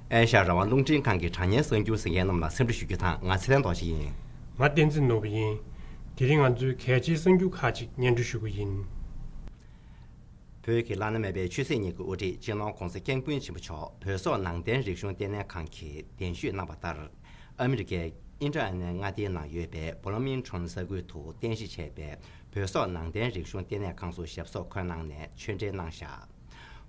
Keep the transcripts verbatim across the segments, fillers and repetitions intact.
ཨེ་ཤ་ཡ་རང་དབང་རླུང་འཕྲིན་ཁང་གི་དྲ་བརྙན་གསར་འགྱུར་གཟིགས་མཁན་རྣམས་ལ་འཚམས་འདྲི་ཞུ་རྒྱུ་དང་། ང་ཚེ་བརྟན་རྡོ་རྗེ་ཡིན། ང་བསྟན་འཛིན་ནོར་བུ་ཡིན། དེ་རིང་ང་ཚོས་གལ་ཆེའི་གསར་འགྱུར་ཁག་ཅིག་སྙན་སྒྲོན་ཞུ་གི་ཡིན། བོད་ཀྱི་བླ་ན་མེད་པའི་ཆོས་སྲིད་གཉིས་ཀྱི་དབུ་ཁྲིད་སྤྱི་ནོར་༧གོང་ས་༧སྐྱབས་མགོན་ཆེན་པོ་མཆོག་བོད་སོག་ནང་བསྟན་རིག་གཞུང་ལྟེ་གནས་ཁང་གིས་གདན་ཞུས་གནང་བ་ལྟར། ཨ་མི་རི་ཀའི་ཨིན་ཌི་ཡ་ནའི་མངའ་སྡེའི་ནང་ཡོད་པའི་བྷུ་ལོ་མིང་ཊོན་ས་ཁུལ་དུ་རྟེན་གཞི་བྱས་པའི་བོད་སོག་ནང་བསྟན་རིག་གཞུང་ལྟེ་གནས་ཁང་སུ་ཞབས་སོར་འཁོད་གནང་ནས་ཆོས་འབྲེལ་གནང་བཞག།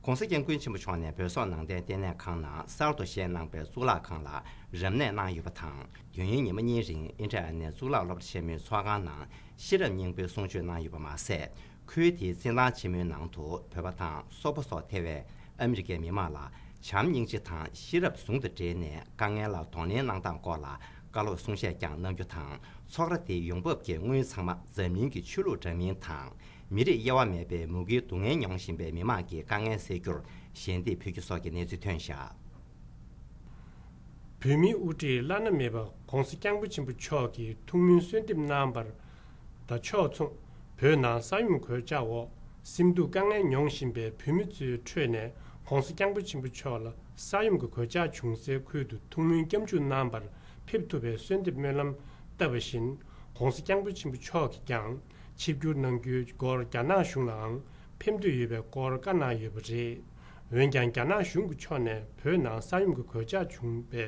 ༧གོང་ས་༧སྐྱབས་མགོན་ཆེན་པོ་མཆོག་ནས་བོད་སོག་ནང་བསྟན་ལྟེ་གནས་ཁང་ནང་གསར་དུ་བཞེངས་གནང་པའི་གཙུག་ལག་ཁང་ལ་རབ་གནས་གནང་ཡོད་པ་དང་། དུས་ཡུན་ཉི་མ་གཉིས་རིང་ཨིན་ཌི་ཡ་ནའི་གཙུག་ལག་སློབ་གྲྭ་ཆེན་མོའི་ཚོགས་ཁང་ནང་ཤེས་རབ་སྙིང་པོའི་གསུང་ཆོས་གནང་ཡོད་པ་མ་ཟད། ཁུལ་དེའི་བཙན་དབང་ཆེན་མོའི་ནང་དུ་བོད་པ་དང་སོག་པོ་སོགས་ཐེ་བའི་ཨ་མི་རི་ཀའི་མི་མང་ལ་བྱམས་སྙིང་རྗེ་དང་ཤེས་རབ་ཟུང་དུ་འབྲེལ་ནས་དཀའ་ངལ་ལ་གདོང་ལེན་གནང་སྟངས་སྐོར་ལ་བཀའ་སློབ་གསུང་བཤད་ཀྱང་གནང་རྒྱུ་དང་། ཚོགས་ར་དེའི་ཡོང་འབབ་ཀྱི་དངུལ་ཚང་མ་འཛམ་གླིང་གི་ཆོས་ལུགས་འདྲ་མིན་དང་། མི་རིགས་དབྱེ་བ་མེད་པའི་མུ་གེའི་སྡུག་བསྔལ་མྱོང་བཞིན་པའི་མི་མང་གི་དཀའ་ངལ་སེལ་རྒྱུར་ཞལ་འདེབས་ཕུལ་རྒྱུ་སོགས་ཀྱི་གནས་ཚུལ་ཐོན་བཞག། བོད་མིའི་དབུ་ཁྲིད་བླ་ན་མེད་པ་༧གོང་ས་༧སྐྱབས་མགོན་ཆེན་པོ་མཆོག་གིས་ཐུགས་སྨོན་གསོལ་འདེབས་གནང་བར་དང་ཕྱོགས་མཚུངས། བོད་ནང་ས་ཡོམ་གོད་ཆག་འོག་སེམས་སྡུག་དཀའ་ངལ་མྱོང་བཞིན་པའི་བོད་མི་ཚོའི་ཁྲོད་ནས་༧གོང་ས་༧སྐྱབས་མགོན་ཆེན་པོ་མཆོག་ལ་ས་ཡོམ་གྱི་གོད་ཆག་བྱུང་སའི་ཁུལ་དུ་ཐུགས་སྨོན་སྐྱབས་འཇུག་གནང་བར་ཕེབས་ཐུབ་པའི་གསོལ་འདེབས་སྨོན་ལམ་བཏབ་པ་བཞིན། ༧གོང་ས་༧སྐྱབས་མགོན་ཆེན་པོ་མཆོག་གིས་ཀྱང་ཆིབས་བསྒྱུར་གནང་རྒྱུའི་སྐོར་རྒྱ་ནག་གཞུང་ལའང་ཕེབས་འདོད་ཡོད་པའི་སྐོར་བཀའ་གནང་ཡོད་པ་རེད། འོན་ཀྱང་རྒྱ་ནག་གཞུང་གི་ཕྱོགས་ནས་བོད་ནང་ས་ཡོམ་གྱི་གོད་ཆག་བྱུང་བའི་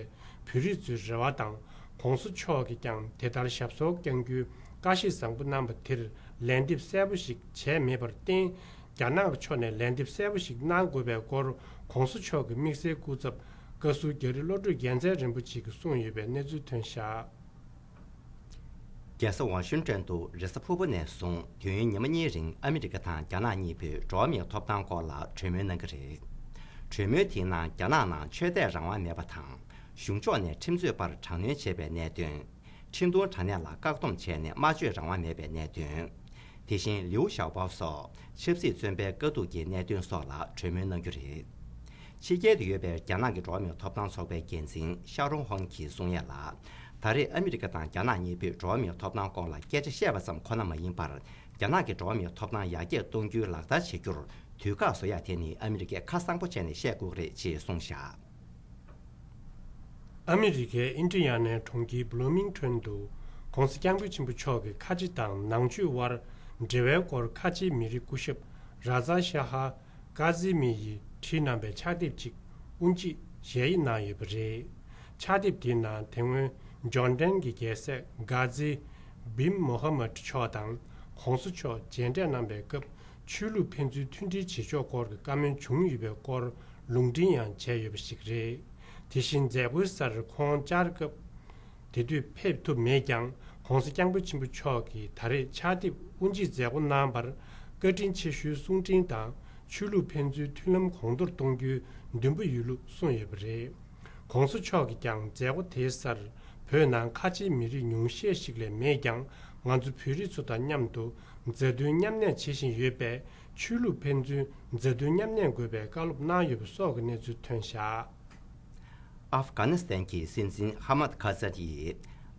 བོད་རིགས་ཚོའི་རེ་བ་དང་། ༧གོང་ས་མཆོག་གིས་ཀྱང་དེ་ལྟར་ཞབས་སོར་བསྐྱང་རྒྱུའི་བཀའ་བཞེས་བཟང་པོ་གནང་པ་དེར་ལན་འདེབས་གསལ་པོ་ཞིག་བྱས་མེད་པར་བརྟེན། རྒྱ་ནག་གི་ཕྱོགས་ནས་ལན་འདེབས་གསལ་པོ་ཞིག་གནང་དགོས་པའི་སྐོར་༧གོང་ས་མཆོག་གི་དམིགས་བསལ་སྐུ་ཚབ་བཀའ་ཟུར་རྒྱ་རི་བློ་གྲོས་རྒྱལ་མཚན་རིན་པོ་ཆེ་གིས་གསུངས་ཡོད་པའི་གནས་ཚུལ་ཐོན་བཞག། རྒྱལ་ས་ཝ་ཤིང་ཊོན་དུ་རེས་གཟའ་ཕུར་བུ་ནས་བཟུང་དུས་ཡུན་ཉི་མ་གཉིས་རིང་ཨ་མི་རི་ཀ་དང་རྒྱ་ནག་གཉིས་པོས་འགྲོ་བ་མིའི་ཐོབ་ཐང་སྐོར་ལ་གྲོས་མོལ་གནང་གི་རེད། གྲོས་མོལ་དེའི་ནང་རྒྱ་ནག་ནང་ཆོས་དད་རང་དབང་མེད་པ་དང་། གཞུང་ཕྱོགས་ནས་ཁྲིམས་རྩོད་པར་དྲག་གནོན་བྱས་པའི་གནད་དོན། འཕྲིན་གཏོང་དྲ་གནས་ལ་བཀག་སྡོམ་བྱས་ནས་སྨྲ་བརྗོད་རང་དབང་མེད་པའི་གནད་དོན། དེ་བཞིན་ལིའུ་ཞའོ་པའོ་སོགས་ཆབ་སྲིད་བཙོན་པའི་དཀའ་སྡུག་གི་གནད་དོན་སོགས་ལ་གྲོས་མོལ་གནང་རྒྱུ་རེད། ཕྱི་རྒྱལ་དུ་ཡོད་པའི་རྒྱ་ནག་གི་འགྲོ་བ་མིའི་ཐོབ་ཐང་ཚོགས་པའི་འགན་འཛིན་ཤ་རོང་ཧོན་གྱིས་གསུངས་ཡས་ལ། ད་རེས་ཨ་མི་རི་ཀ་དང་རྒྱ་ནག་གཉིས་པོས་འགྲོ་བ་མིའི་ཐོབ་ཐང་སྐོར་ལ་སྐད་ཆ་བཤད་པ་ཙམ་ཁོ་ན་མ་ཡིན་པར། རྒྱ་ནག་གི་འགྲོ་བ་མིའི་ཐོབ་ཐང་ཡར་རྒྱས་གཏོང་རྒྱུའི་ལག་བསྟར་བྱེད་རྒྱུར་དུས་བཀག་བཟོ་ཡ་དེ་ནི་ཨ་མི་རི་ཀས་ཁ་གསང་པོ་བྱས་ནས་བཤད་དགོས་ཀྱི་རེད་ཅེས་གསུངས་བཞག། ཨ་མི་རི་ཀའི་ཨིན་ཌི་ཡ་ནའི་གྲོང་ཁྱེར་བྷུ་ལོ་མིང་ཊོན་དུ་༧གོང་ས་༧སྐྱབས་མགོན་ཆེན་པོ་མཆོག་གི་ཁ་ཆེ་དང་ནང་ཆོས་དབར་འབྲེལ་བའི་སྐོར་ཁ་ཆེའི་མི་རིགས་སྐུ་ཞབས་ར་ཛ་ཤ་ཧ་ཀ་ཛི་མི་ཡིས་བྲིས་གནང་པའི་ཕྱག་དེབ་ཅིག་དབུ་འབྱེད་ཞལ་དབྱིངས་གནང་ཡོད་པ་རེད། ཕྱག་དེབ་དེའི་ནང་དེ་སྔོན་ཇོར་ཌན་གྱི་རྒྱལ་སྲས་གྷ་ཛི་བིན་མོ་ཧ་མད་མཆོག་དང་༧གོང་ས་མཆོག་མཇལ་འཕྲད་གནང་པའི་སྐབས། ཆོས་ལུགས་ཕན་ཚུན་མཐུན་སྒྲིལ་བྱེད་ཕྱོགས་སྐོར་གྱི་བཀའ་མོལ་བྱུང་ཡོད་པའི་སྐོར་ལུང་འདྲེན་ཡང་བྱས་ཡོད་པ་ཞིག་རེད། དེ་བཞིན་མཛད་སྒོའི་སར་ཁོང་བཅར་སྐབས་དེ་དུས་ཕེབས་ཐུབ་མེད་ཀྱང་༧གོང་ས་༧སྐྱབས་མགོན་ཆེན་པོ་མཆོག་གིས་ད་རེས་ཕྱག་དེབ་དབུ་འབྱེད་མཛད་སྒོ་གནང་བར་བཀའ་དྲིན་ཆེ་ཞུའི་གསུང་འཕྲིན་དང་ཆོས་ལུགས་ཕན་ཚུན་མཐུན་ལམ་གོང་མཐོར་གཏོང་རྒྱུའི་འདུན་པ་ཡོད་ལུགས་གསུངས་ཡོད་པ་རེད། ༧གོང་ས་མཆོག་གིས་ཀྱང་མཛད་སྒོ་དེའི་སར་བོད་ནང་ཁ་ཆེའི་མི་རིགས་ཉུང་ཤས་ཤིག་ལས་མེད་ཀྱང་ང་ཚོ་བོད་རིགས་ཚོ་དང་མཉམ་དུ་མཛའ་མཐུན་མཉམ་གནས་བྱེད་བཞིན་ཡོད་པས་ཆོས་ལུགས་ཕན་ཚུན་མཛའ་མཐུན་མཉམ་གནས་དགོས་པའི་བཀའ་སློབ་གནང་ཡོད་པ་སོགས་ཀྱི་གནས་ཚུལ་ཐོན་བཞག། ཨབ་གྷ་ནི་སི་ཐན་གྱི་སྲིད་འཛིན་ཧ་མད་ཁ་ཛ་ཡིས་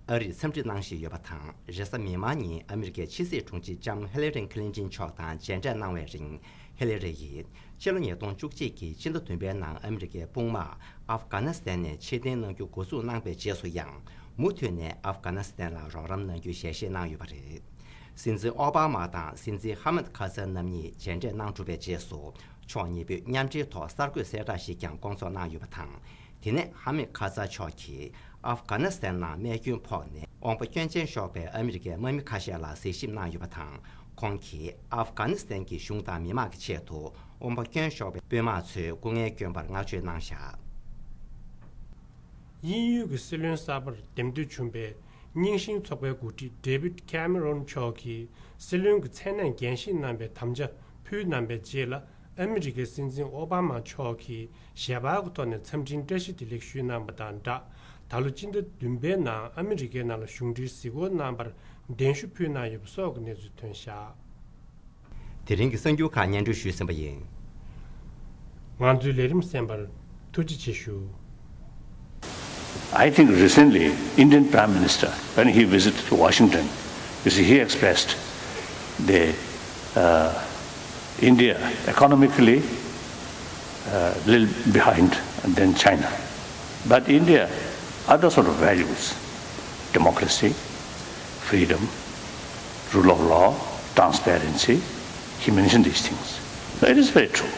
ཨ་རིར་འཚམས་འདྲི་གནང་བཞིན་ཡོད་པ་དང་། རེས་གཟའ་མིག་དམར་ཉིན་ཨ་མི་རི་ཀའི་ཕྱི་སྲིད་དྲུང་ཆེ་ལྕམ་ཧི་ལ་རི་ཁི་ལིན་ཏིན་མཆོག་དང་མཇལ་འཕྲད་གནང་བའི་རིང་། ཧི་ལ་རི་ཡིས་ཕྱི་ལོ་ཉིས་སྟོང་བཅུ་གཅིག་གི་ཕྱི་ཟླ་བདུན་པའི་ནང་ཨ་མི་རི་ཀའི་དཔུང་དམག་ཨབ་གྷ་ནི་སི་ཐན་ནས་ཕྱིར་འཐེན་གནང་རྒྱུ་འགོ་འཛུགས་གནང་པའི་རྗེས་སུ་ཡང་མུ་མཐུད་ནས་ཨབ་གྷ་ནི་སི་ཐན་ལ་རོགས་རམ་གནང་རྒྱུའི་ཞལ་བཞེས་གནང་ཡོད་པ་རེད། སྲིད་འཛིན་ཨོ་བྷ་མ་དང་སྲིད་འཛིན་ཧ་མད་ཁ་ཛ་རྣམ་གཉིས་མཇལ་འཕྲད་གནང་གྲུབ་པའི་རྗེས་སུ། ཕྱོགས་གཉིས་པོས་མཉམ་འབྲེལ་ཐོག་གསར་འགོད་གསལ་བསྒྲགས་ཤིག་ཀྱང་བསྐོང་ཚོགས་གནང་ཡོད་པ་དང་། དེ་ནས་ཧ་མད་ཁ་ཛ་མཆོག་གིས་ཨབ་གྷ་ནི་སི་ཐན་ནང་རྨས་སྐྱོན་ཕོག་ནས་དབང་པོ་སྐྱོན་ཅན་ཤོར་བའི་ཨ་མི་རི་ཀའི་དམག་མི་ཁ་ཤས་ལ་གཟིགས་ཞིབ་གནང་ཡོད་པ་དང་། ཁོང་གིས་ཨབ་གྷ་ནི་སི་ཐན་གྱི་གཞུང་དང་མི་མང་གི་ཆེད་དུ་དབང་པོ་སྐྱོན་ཤོར་བའི་དཔོན་དམག་ཚོའི་སྐུ་ངལ་བསྐྱོན་པར་བསྔགས་བརྗོད་གནང་བཞག། དབྱིན་ཡུལ་གྱི་སྲིད་བློན་གསར་པར་འདེམས་ཐོན་བྱུང་བའི་རྙིང་ཞེན་ཚོགས་པའི་འགོ་ཁྲིད་ཌེ་བིད་ཁེ་མེ་རོན་མཆོག་གིས་སྲིད་བློན་གྱི་མཚན་གནས་འགན་བཞེས་གནང་པའི་དམ་བཅའ་ཕུལ་གནང་པའི་རྗེས་ལ། ཨ་མི་རི་ཀའི་སྲིད་འཛིན་ཨོ་བྷ་མ་མཆོག་གིས་ཞལ་པར་གྱི་ཐོག་ནས་འཚམས་འཕྲིན་བཀྲ་ཤིས་བདེ་ལེགས་ཞུས་གནང་པ་དང་སྦྲགས། ད་ལོ་སྤྱི་ཟླ་བདུན་པའི་ནང་ཨ་མི་རི་ཀའི་ནང་ལ་གཞུང་འབྲེལ་གཟིགས་སྐོར་གནང་པར་གདན་ཞུ་ཕུལ་གནང་ཡོད་པ་སོགས་ཀྱི་གནས་ཚུལ་ཐོན་བཞག། དེ་རིང་གི་གསར་འགྱུར་ཁག་སྙན་སྒྲོན་ཞུས་ཟིན་པ་ཡིན། ང་ཚོའི་ལས་རིམ་གསན་པར་ཐུགས་རྗེ་ཆེ་ཞུ། I think recently, Indian Prime Minister, when he visited Washington, you see, he expressed the uh, India economically uh, little behind than China. But India, other sort of values, democracy, freedom, rule of law, transparency, he mentioned these things. It is very true.